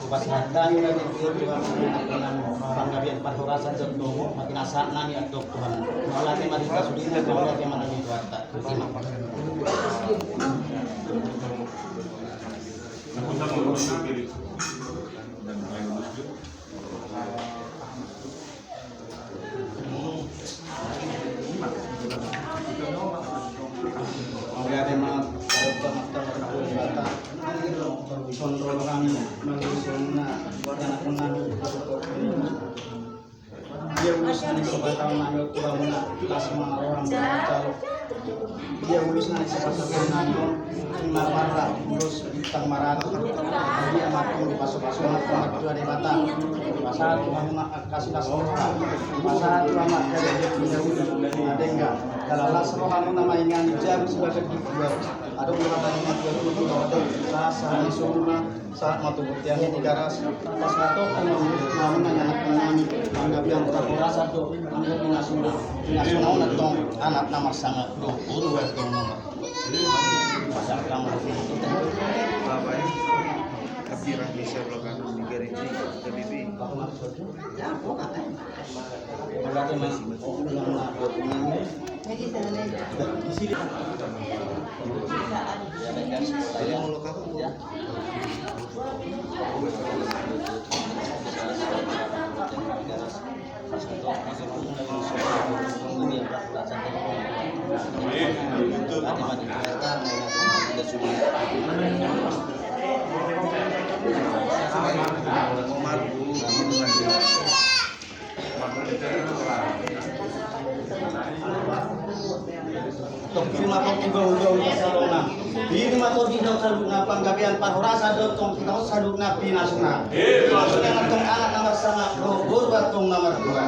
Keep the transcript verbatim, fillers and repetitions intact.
Upas hatani na di Tuhan, Tuhan, panggabean parhorasan dohot lomo, makin asa nami adong Tuhan. Mauliate ma di hita sude, mauliate ma nami Tuhanta. Dia ulos na di sabataon nami, Tuhan, na las ma roham. Dia ulos na di sabataon nami, marmarra ulos bintang maratu. Dia makin dipasu-pasu ma Tuhan Debata. Pasahat Tuhan ma angka silas roha. Pasahat Tuhan ma angka dia punya ulos na denggan. Dalam las roha na maingan jam sebagai dibuat. Adong roha tadi ma Tuhan Debata. Sahat ni sumurna. Sahat ma tu bontean ni Tigaras, pas hatop ma, namun nang anak nami, anggo biang parhorasan do, anggo pinasuna, pinasuna on antong, anak na marsangap do, boru antong nama. Pasal kamu. Bapak, ya. Tapi rahmi saya belakang, tiga ribu, tapi bi. Tong, ini ma tong uga-uga uga salona. Ini ma tong di daun saluna panggabean parhorasan dohot tong di daun saluna pinasuna. Pinasuna tong anak na marsangap dohot boru antong na martua.